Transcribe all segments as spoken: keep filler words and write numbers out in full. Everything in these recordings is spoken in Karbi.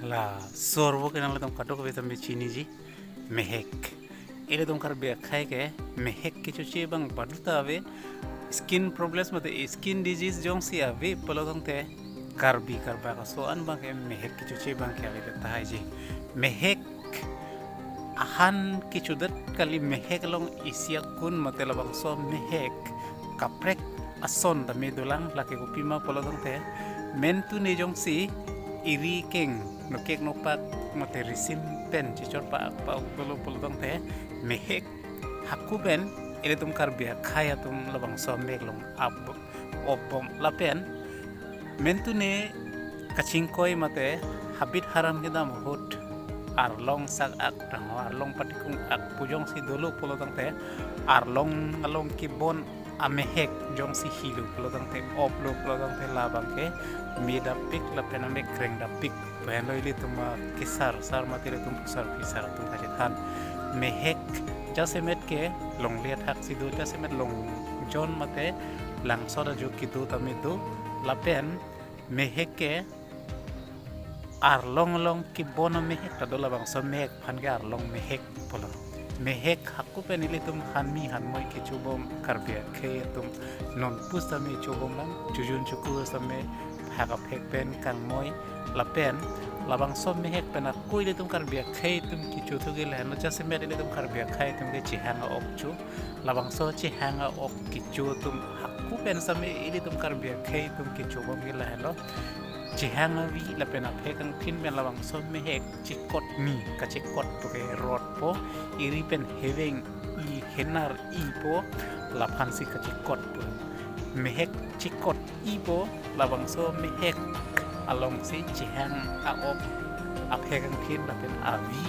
Laso arvo ke nanglitum kadokave tame chiniji, mehek. Ilitum Karbi akhei ke mehek kechoche abang baduta ave. Skin problems mate skin disease jongsi ave pulo tangte Karbi Karbak aso an abang ke mehek kechoche abang ke ave tahai ji. Mehek ahan kechodet kali, mehek along isi akun mate labangso mehek kaprek ason tame dolang. Lake kopima pulo tangte mentune jongsi eri keng nokek nopak mate risim pen chichor pa pa dolo pulo tangte mehek haku pen ilitum Karbi akhei atum labangso mehek along ap op bom lapen mentune kachingkoi mate habit haram kedam ahut arlong sak ak tangho arlong patikung ak pu jongsi dolo pulo tangte arlong along kebon amehek jongsi hilo pulo tangte oplo pulo tangte labang ke me dapik lapen ame kreng dapik. Penlo ilitum akesar sar mate ilitum pusar phisar atum kachethan mehek jasemet ke longle athak si do, jasemet longjon mate langsot ajo kedo tame do lapen mehek ke arlong along kebon amehek ta do, labangso mehek aphan ke arlong mehek pulo. Mehek haku pen ilitum hanmi hanmoi kecho bom Karbi akhei atum non pusitame cho bomlang, chojun choku sitame phak aphek pen kangmoi lapen labangso mehek pen ako ilitum Karbi akhei atum kecho thu ke lahenlo, jasemet ilitum Karbi akhei atum ke chehang a-ok cho, labangso chehang a-ok kecho atum haku pen sitame ilitum Karbi akhei atum kecho bom ke lahenlo. Chehang avi lapen aphek angthin pen labangso mehek chekot mi kachekot pu ke rot po, eri pen heveng i henar i po, laphan si kachekot po. Mehek chekot i po, labangso mehek along si chehang a-ok aphek angthin lapen avi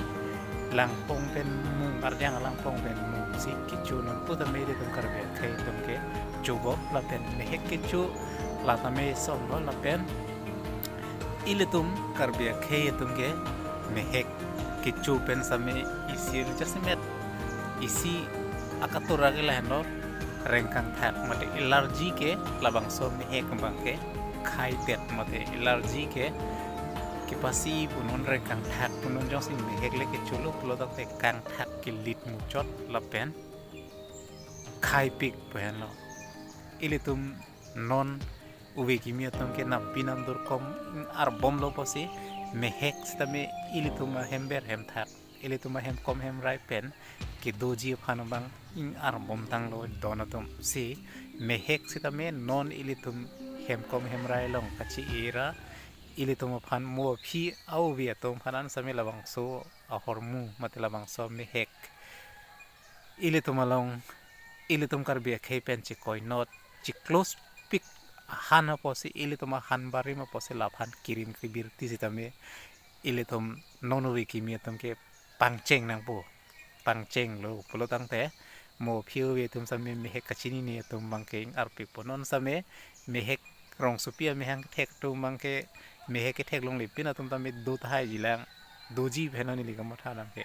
langpong pen mung, arjang langpong pen mung si kecho non pusitame ilitum Karbi akhei atum kecho bom lapen mehek kecho latame songlo lapen ilitum Karbi akhei atum ke mehek kecho pen sitame isi jasemet isi akatura ke lahenlo rengkang thak mate allergy ke labangso mehek abang ke khaitet mate allergy ke kepasi punon rengkang thak punon jongsi mehek le kecholo pulo tangte kangthak kelit muchot lapen khaipik pu henlo. Ilitum non ove kimi atum ke nampi namdur kom arbomlo pusi mehek sitame ilitum ahem ber hem thak, ilitum ahem kom hem rai pen kedoji aphan abang ing arbom tanglo don atum si mehek sitame non ilitum hem kom hem rai along kachi-e ra ilitum aphan mo aphi a-ove atum aphan an sitame labangso ahormu mate labangso mehek ilitum along ilitum Karbi akhei pen chekoi not checlose pik ahan apotsi ilitum ahan barim apotsi laphan kirim kribirti sitame ilitum non ove kimi atum ke pangcheng nangpo. Pangchenglo pulo tangte mo aphi ove atum sitame mehek kachinine atum abang ke ing arpik po. Non sitame mehek rongsopi amehang kethek atum abang ke mehek kethek longle pin atum tame do tahai jilang, doji pen non ili kamatha nang ke.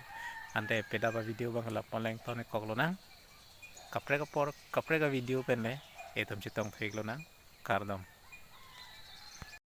Ante pedap a-video abang la ponleng ton kok lonang. Kaprek apor kaprek a-video pen le itum chetong thek lonang. Kardom.